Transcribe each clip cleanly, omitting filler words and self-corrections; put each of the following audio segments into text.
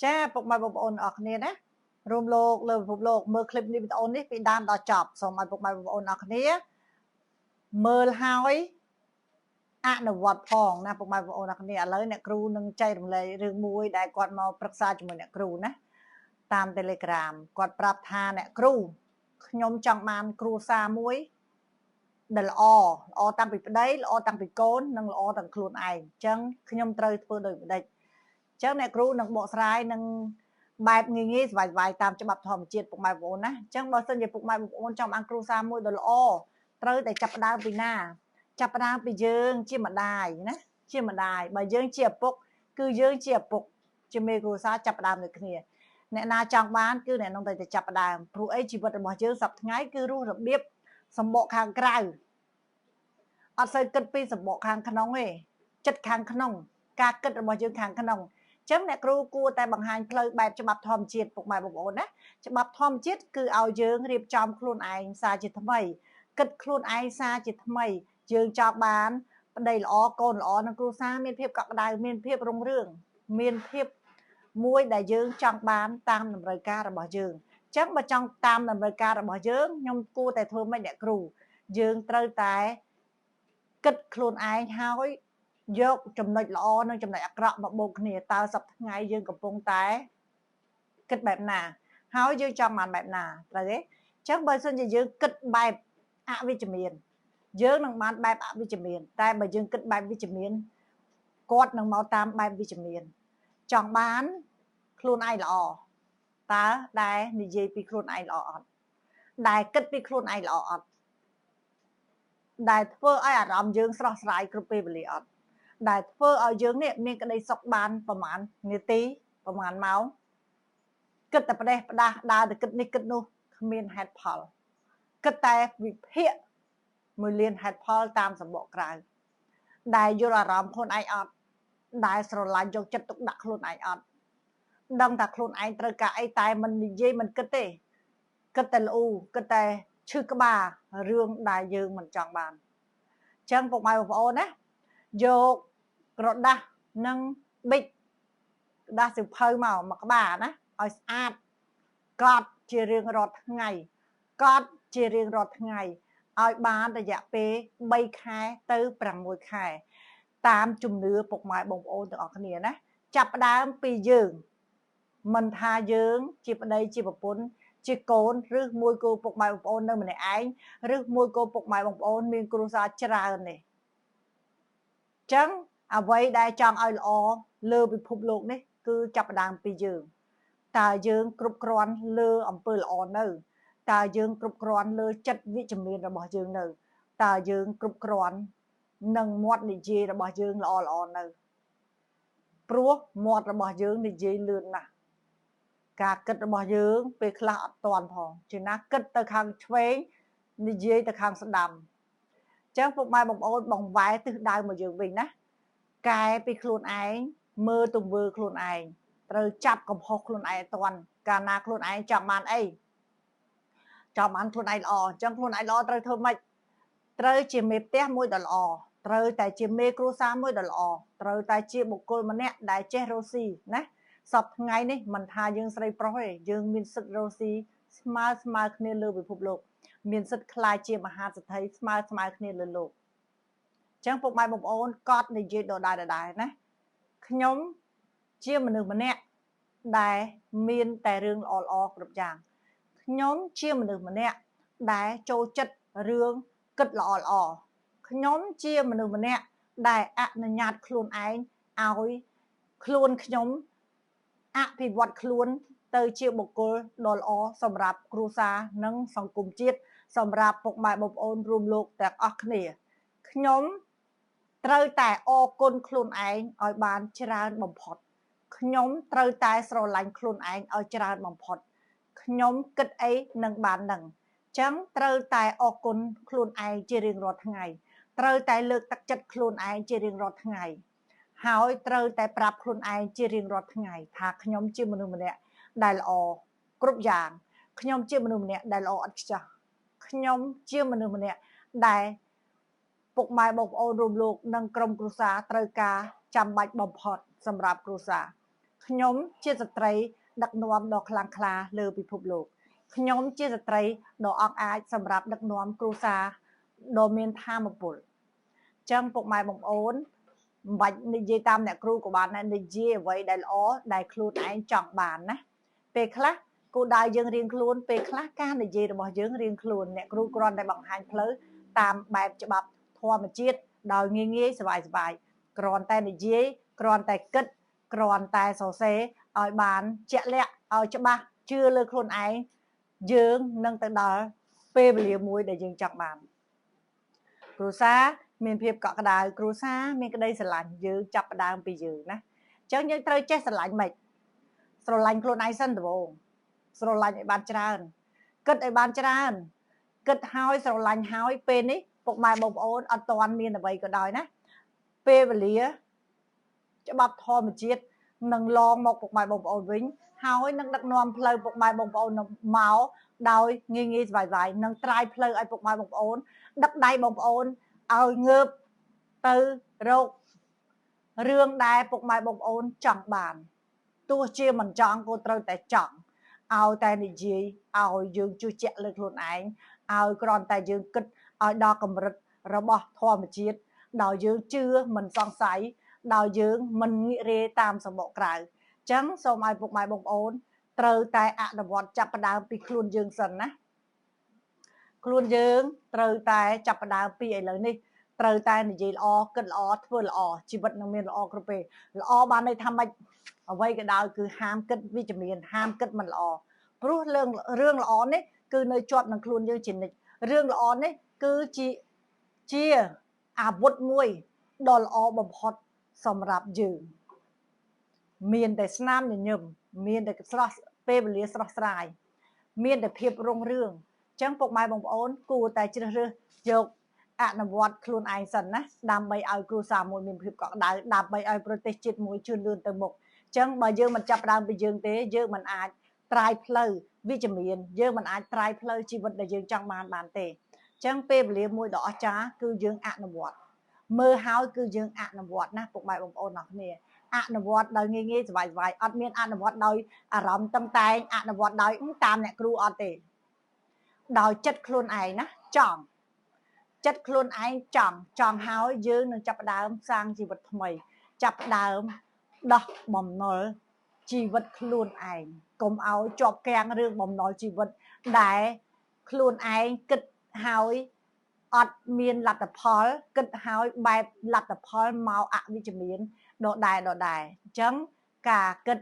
ចាពុកម៉ែបងប្អូនអរគ្នាណារួមលោកលើពិភពលោកមើលคลิปនេះវីដេអូនេះពីដើមដល់ចប់សូមឲ្យពុកម៉ែបងប្អូនអរគ្នាមើលហើយអនុវត្តផងណាពុកម៉ែបងប្អូនអរគ្នាឥឡូវអ្នកគ្រូនឹងចែករំលែករឿងមួយដែលគាត់មកប្រឹក្សាជាមួយអ្នកគ្រូណាតាម Telegram គាត់ប្រាប់ថាអ្នកគ្រូខ្ញុំចង់បានគ្រួសារមួយដែលល្អល្អតាំងពីប្តីល្អតាំងពីកូននិងល្អតាំងខ្លួនឯងអញ្ចឹងខ្ញុំត្រូវធ្វើដូចម្ដេចអញ្ចឹងអ្នកគ្រូនឹងបកស្រាយនឹងបែបងាយងាយស្វាយៗតាមច្បាប់ធម្មជាតិពុកម៉ែបងប្អូនណាអញ្ចឹងបើសិនជាពុកម៉ែបងប្អូនចង់បានគ្រួសារមួយដ៏ល្អត្រូវតែចាប់ផ្ដើមពីណាចាប់ផ្ដើមពីយើងជាម្ដាយណាជាម្ដាយបើយើងជាឪពុកគឺយើងជាឪពុកជាមេគ្រួសារចាប់ផ្ដើមដូចគ្នាអ្នកណាចង់បានគឺអ្នកនោះត្រូវតែចាប់ផ្ដើមព្រោះអីជីវិតរបស់យើងសប្តាហ៍ថ្ងៃគឺរស់របៀបសម្បកខាងក្រៅអត់សូវគិតពីសម្បកខាងក្នុងទេចិត្តខាងក្នុងការគិតរបស់យើងខាងក្នុងចឹងអ្នកគ្រូគួរតែបង្ហាញផ្លូវបែបច្បាប់ធម្មជាតិពុកម៉ែបងប្អូនណាច្បាប់ធម្មជាតិគឺឲ្យយើងរៀបចំខ្លួនឯងសារជាថ្មីគិតខ្លួនឯងសារជាថ្មីយើងចង់បានប្តីល្អកូនល្អនិងគ្រួសារមានភាពកក់ក្ដៅមានភាពរុងរឿងមានភាពមួយដែលយើងចង់បានតាមតម្រូវការរបស់យើងអញ្ចឹងបើចង់តាមតម្រូវការរបស់យើងខ្ញុំគួរតែធ្វើម៉េចអ្នកគ្រូយើងត្រូវតែគិតខ្លួនឯងហើយយកចំណុចល្អនិងចំណុចអាក្រក់មកបូកគ្នាតើសប្តាហ៍ថ្ងៃយើងកំពុងតែគិតបែបណាហើយយើងចង់បានបែបណាត្រូវទេអញ្ចឹងបើសិនជាយើងគិតបែបអវិជ្ជមានយើងនឹងបានបែបអវិជ្ជមានតែបើយើងគិតបែបវិជ្ជមានគាត់នឹងមកតាមបែបវិជ្ជមានចង់បានខ្លួនឯងល្អតើដែលនិយាយពីខ្លួនឯងល្អអត់ដែលគិតពីខ្លួនឯងល្អអត់ដែលធ្វើឲ្យអារម្មណ៍យើងស្រស់ស្រាយគ្រប់ពេលវេលាអត់ដែលធ្វើឲ្យយើងនេះមានក្តីសុខបានប្រហែលនាទីប្រហែលម៉ោងគិតតែផ្ដេសផ្ដាស់ដើរតែគិតនេះគិតនោះគ្មានហេតុផលគិតតែវិភាគមួយលានហេតុផលតាមសម្បកក្រៅដែលយល់អារម្មណ៍ខ្លួនឯងអត់ដែលស្រឡាញ់យកចិត្តទុកដាក់ខ្លួនឯងអត់ដឹងថាខ្លួនឯងត្រូវការអីតែមិននិយាយមិនគិតទេគិតតែល្អូគិតតែឈឺក្បាលរឿងដែលយើងមិនចង់បានអញ្ចឹងពុកម៉ែបងប្អូនណាយកក្រដាសនិងប៊ិចក្រដាសសៀវភៅមកមួយក្បាលណាឲ្យស្អាតកត់ជារៀងរាល់ថ្ងៃកត់ជារៀងរាល់ថ្ងៃឲ្យបានរយៈពេល3ខែទៅ6ខែតាមជំនឿពុកម៉ែបងប្អូនទាំងអស់គ្នាណាចាប់ផ្ដើមពីយើងមិនថាយើងជាប្តីជាប្រពន្ធជាកូនឬមួយគូពុកម៉ែបងប្អូននៅម្នាក់ឯងឬមួយគូពុកម៉ែបងប្អូនមានគ្រួសារច្រើននេះអញ្ចឹងអ្វីដែលចង់ឲ្យល្អលើពិភពលោកនេះគឺចាប់ផ្ដើមពីយើងតើយើងគ្រប់គ្រាន់លើអំពើល្អនៅតើយើងគ្រប់គ្រាន់លើចិត្តវិជ្ជមានរបស់យើងនៅតើយើងគ្រប់គ្រាន់នឹងមាត់និយាយរបស់យើងល្អល្អនៅព្រោះមាត់របស់យើងនិយាយលឿនណាស់ការគិតរបស់យើងពេលខ្លះអត់ទាន់ផងជាណាគិតទៅខាងឆ្វេងនិយាយទៅខាងស្ដាំអញ្ចឹងពុកម៉ែបងប្អូនបង្វែរទិសដៅមកយើងវិញណាកែពីខ្លួនឯងមើលទង្វើខ្លួនឯងត្រូវចាប់កំហុសខ្លួនឯងឲ្យទាន់កាលណាខ្លួនឯងចង់បានអីចង់បានខ្លួនឯងល្អអញ្ចឹងខ្លួនឯងល្អត្រូវធ្វើម៉េចត្រូវជាមេផ្ទះមួយដ៏ល្អត្រូវតែជាមេគ្រួសារមួយដ៏ល្អត្រូវតែជាបុគ្គលម្នាក់ដែលចេះរស់ស៊ីណាសពថ្ងៃនេះមិនថាយើងស្រីប្រុសទេយើងមានសិទ្ធិរស់ស៊ីស្មើស្មើគ្នាលើពិភពលោកមានសិទ្ធិក្លាយជាមហាសេដ្ឋីស្មើស្មើគ្នាលើលោកអញ្ចឹងពុកម៉ែបងប្អូនកត់និយាយដដែលដដែលណាខ្ញុំជាមនុស្សម្នាក់ដែលមានតែរឿងល្អល្អគ្រប់យ៉ាងខ្ញុំជាមនុស្សម្នាក់ដែលចូលចិត្តរឿងគិតល្អល្អខ្ញុំជាមនុស្សម្នាក់ដែលអនុញ្ញាតខ្លួនឯងឲ្យខ្លួនខ្ញុំអភិវឌ្ឍខ្លួនទៅជាបុគ្គលដ៏ល្អសម្រាប់គ្រួសារនិងសង្គមជាតិសម្រាប់ពុកម៉ែបងប្អូនរួមលោកទាំងអស់គ្នាខ្ញុំត្រូវតែអរគុណខ្លួនឯងឲ្យបានច្រើនបំផុតខ្ញុំត្រូវតែស្រឡាញ់ខ្លួនឯងឲ្យច្រើនបំផុតខ្ញុំគិតអីនឹងបាននឹងចឹងត្រូវតែអរគុណខ្លួនឯងជារៀងរាល់ថ្ងៃត្រូវតែលើកទឹកចិត្តខ្លួនឯងជារៀងរាល់ថ្ងៃហើយត្រូវតែប្រាប់ខ្លួនឯងជារៀងរាល់ថ្ងៃថាខ្ញុំជាមនុស្សម្នាក់ដែលល្អគ្រប់យ៉ាងខ្ញុំជាមនុស្សម្នាក់ដែលល្អឥតខ្ចោះខ្ញុំជាមនុស្សម្នាក់ដែលពុកម៉ែបងប្អូនរួមលោកនិងក្រុមគ្រួសារត្រូវការចាំបាច់បំផុតសម្រាប់គ្រួសារ ខ្ញុំជាស្ត្រីដឹកនាំដ៏ខ្លាំងក្លាលើពិភពលោកខ្ញុំជាស្ត្រីដ៏អង់អាចសម្រាប់ដឹកនាំគ្រួសារដ៏មានធម៌ពលចឹងពុកម៉ែបងប្អូនមិនបាច់និយាយតាមអ្នកគ្រូក៏បានដែរនិយាយអ្វីដែលល្អដែលខ្លួនឯងចង់បានណាពេលខ្លះគោលដៅយើងរៀងខ្លួនពេលខ្លះការនិយាយរបស់យើងរៀងខ្លួនអ្នកគ្រូគ្រាន់តែបង្ហាញផ្លូវតាមបែបច្បាប់ធម្មជាតិដោយងាយងាយសប្បាយសប្បាយគ្រាន់តែនិយាយគ្រាន់តែគិតគ្រាន់តែសរសេរឲ្យបានជាក់លាក់ឲ្យច្បាស់ជឿលើខ្លួនឯងយើងនឹងទៅដល់ពេលវេលាមួយដែលយើងចង់បានគ្រួសារមានភាពកក់ក្ដៅគ្រួសារមានក្តីស្រឡាញ់យើងចាប់ផ្ដើមពីយើងណាអញ្ចឹងយើងត្រូវចេះស្រឡាញ់ម៉េចស្រឡាញ់ខ្លួនឯងសិនដំបូងស្រឡាញ់ឲ្យបានច្រើនគិតឲ្យបានច្រើនគិតហើយស្រឡាញ់ហើយពេលនេះពុកម៉ែបងប្អូនអត់ទាន់មានអ្វីក៏ដោយណាពេលវេលាច្បាប់ធម្មជាតិនឹងឡងមកពុកម៉ែបងប្អូនវិញហើយនឹងដឹកនាំផ្លូវពុកម៉ែបងប្អូនមកដោយងាយងាយស្បាយៗនឹងត្រាយផ្លូវឲ្យពុកម៉ែបងប្អូនដឹកដៃបងប្អូនឲ្យងើបទៅរករឿងដែលពុកម៉ែបងប្អូនចង់បានទោះជាមិនចង់ក៏ត្រូវតែចង់ឲ្យតែនិយាយឲ្យយើងជឿជាក់លើខ្លួនឯងឲ្យគ្រាន់តែយើងគិតឲ្យដល់កម្រិតរបស់ធម្មជាតិដោយយើងជឿមិនសង្ស័យដោយយើងមិនងាករេតាមសម្បកក្រៅអញ្ចឹងសូមឲ្យពុកម៉ែបងប្អូនត្រូវតែអនុវត្តចាប់ផ្ដើមពីខ្លួនយើងសិនណាខ្លួនយើងត្រូវតែចាប់ផ្ដើមពីឥឡូវនេះត្រូវតែនិយាយល្អគិតល្អធ្វើល្អជីវិតនឹងមានល្អគ្រប់ពេលល្អបានន័យថាម៉េចអ្វីក៏ដោយគឺហាមគិតវិជ្ជមានហាមគិតមិនល្អព្រោះរឿងល្អនេះគឺនៅជាប់នឹងខ្លួនយើងជានិច្ចរឿងល្អនេះគឺជាអាវុធមួយដ៏ល្អបំផុតសម្រាប់យើងមានតែស្នាមញញឹមមានតែស្រស់ពេលវេលាស្រស់ស្រាយមានតែភាពរុងរឿងអញ្ចឹងពុកម៉ែបងប្អូនគួរតែជ្រើសរើសយកអនុវត្តខ្លួនឯងសិនណាដើម្បីឲ្យគ្រួសារមួយមានភាពកក់ក្ដៅដើម្បីឲ្យប្រទេសជាតិមួយជឿនលឿនទៅមុខអញ្ចឹងបើយើងមិនចាប់ផ្ដើមពីយើងទេយើងមិនអាចត្រាយផ្លូវវិជ្ជមានយើងមិនអាចត្រាយផ្លូវជីវិតដែលយើងចង់បានបានទេអញ្ចឹងពេលវេលាមួយដ៏អស្ចារ្យគឺយើងអនុវត្តមើលហើយគឺយើងអនុវត្តណាពុកម៉ែបងប្អូនអរគ្នាអនុវត្តដោយងាយងាយសប្បាយសប្បាយអត់មានអនុវត្តដោយអារម្មណ៍តឹងតែងអនុវត្តដោយតាមអ្នកគ្រូអត់ទេដោយចិត្តខ្លួនឯងណាចង់ចិត្តខ្លួនឯងចង់ហើយយើងនឹងចាប់ផ្ដើមសាងជីវិតថ្មីចាប់ផ្ដើមដោះបំណុលជីវិតខ្លួនឯងកុំឲ្យជាប់គាំងរឿងបំណុលជីវិតដែលខ្លួនឯងគិតហើយអត់មានលទ្ធផលគិតហើយបែបលទ្ធផលមកអវិជ្ជមានដដែលអញ្ចឹងការគិត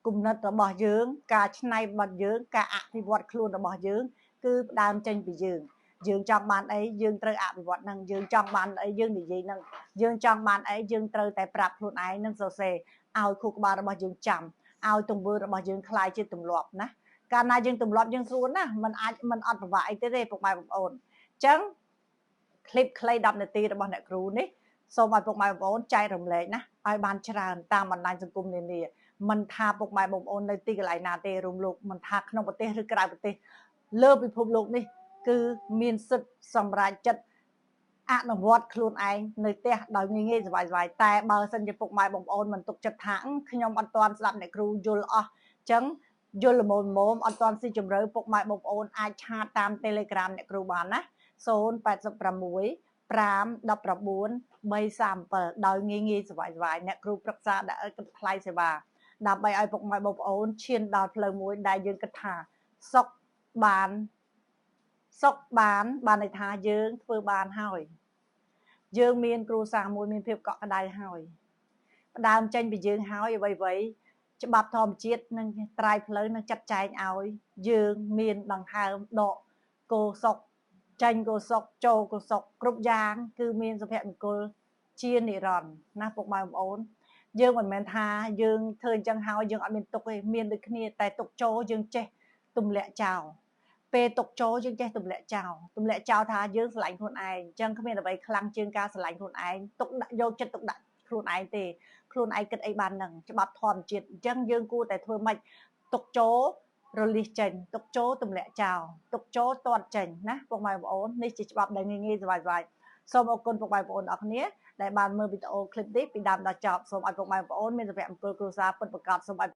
គំនិតរបស់យើងការច្នៃរបស់យើងការអភិវឌ្ឍខ្លួនរបស់យើងគឺផ្ដើមចេញពីយើងយើងចង់បានអីយើងត្រូវអភិវឌ្ឍនឹងយើងចង់បានអីយើងនិយាយនឹងយើងចង់បានអីយើងត្រូវតែប្រាប់ខ្លួនឯងនឹងសរសេរឲ្យខួរក្បាលរបស់យើងចាំឲ្យទង្វើរបស់យើងคล้ายជាទម្លាប់ណាកាលណាយើងទម្លាប់យើងស្រួលណាมันអាចมันអត់ពិបាកអីទេពុកម៉ែបងប្អូនអញ្ចឹងคลิปខ្លី10នាទីរបស់អ្នកគ្រូនេះសូមឲ្យពុកម៉ែបងប្អូនចែករំលែកណាឲ្យបានច្រើនតាមបណ្ដាញសង្គមនានាមិនថាពុកម៉ែបងប្អូននៅទីកន្លែងណាទេរួមលោកមិនថាក្នុងប្រទេសឬក្រៅប្រទេសលើពិភពលោកនេះគឺមានសិទ្ធិសម្រេចចិត្តអនុវត្តខ្លួនឯងនៅផ្ទះដោយងាយងាយសប្បាយសប្បាយតែបើសិនជាពុកម៉ែបងប្អូនមិនទុកចិត្តថាខ្ញុំអត់ទាន់ស្ដាប់អ្នកគ្រូយល់អស់អញ្ចឹងយល់ល្មមអត់ទាន់ស៊ីជម្រៅពុកម៉ែបងប្អូនអាចឆាតតាម Telegram អ្នកគ្រូបានណា086 5 19 337ដោយងាយងាយសប្បាយសប្បាយអ្នកគ្រូប្រឹក្សាដាក់ឲ្យគិតថ្លៃសេវាដើម្បីឲ្យពុកម៉ែបងប្អូនឈានដល់ផ្លូវមួយដែលយើងគិតថាសុខបានបានន័យថាយើងធ្វើបានហើយយើងមានគ្រួសារមួយមានភាពកក់ក្ដៅហើយផ្ដើមចេញពីយើងហើយអ្វីៗច្បាប់ធម្មជាតិនឹងត្រាយផ្លូវនឹងចាត់ចែងឲ្យយើងមានដង្ហើមដកគោសុកចេញគោសុកចូលគោសុកគ្រប់យ៉ាងគឺមានសុភមង្គលជានិរន្តរ៍ណាពុកម៉ែបងប្អូនយើងមិនមែនថាយើងធ្វើអញ្ចឹងហើយយើងអត់មានទុកទេមានដូចគ្នាតែទុកចូលយើងចេះទម្លាក់ចោលពេលទុកចូលយើងចេះទម្លាក់ចោលថាយើងស្រឡាញ់ខ្លួនឯងអញ្ចឹងគ្មានអ្វីខ្លាំងជាងការស្រឡាញ់ខ្លួនឯងទុកដាក់យកចិត្តទុកដាក់ខ្លួនឯងទេខ្លួនឯងគិតអីបាននឹងច្បាប់ធម្មជាតិអញ្ចឹងយើងគួរតែធ្វើម៉េចទុកចូលរលីសចេញទុកចូលទម្លាក់ចោលទុកចូលទាត់ចេញណាពុកម៉ែបងប្អូននេះជាច្បាប់ដែលងាយងាយសប្បាយៗសូមអរគុណពុកម៉ែបងប្អូនអរគ្នា ដែលបានមើលវីដេអូឃ្លីបនេះពីដើមដល់ចប់សូមឲ្យពុកម៉ែបងប្អូនមានសុភមង្គលគ្រួសារពិតប្រាកដសូមឲ្យ